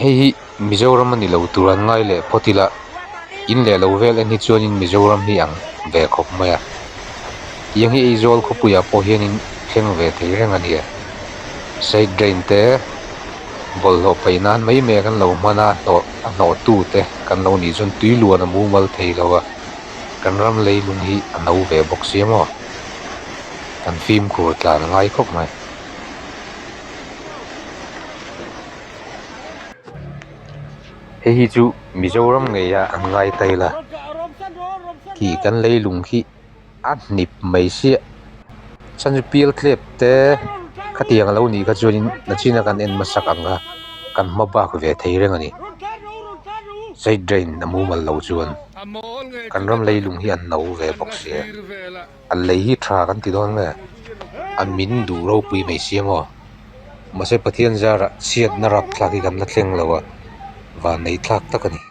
Hei hi Mizoram a ni lo tur an ngai leh phawt ila in leh lo vel en hi chuanin Mizoram hi ang ve khawp mai a. Tiang hi Aizawl khawpuiah pawh hianin thleng ve thei reng a nia. Side drain te bawlhhlawh paih nan mai mai a kan lo hman a hnawh a hnawh tu te kan lo nih chuan tui luan a mumal thei lo a kan ram leilung hi a no ve bawk sia maw kan fimkhur tlan a ngai khawp mai. Hei hi chu Mizoram ngeia an ngai ta ila khi kan leilung khi a hnip mai siah chhan chu pial tlep te khatiang a lo nih kha chuanin nachin a kan en hmasak ang a kan hma bak ve thei reng a ni side drain a mumal lo chuan kan ram leilung hi a no ve bawk sia a lei hi tha kan ti dawn nge a min duh ropui mai sia maw mahse Pathian zarah chhiatna rapthlak hi kan la thleng lo a van nei thlak tak a ni.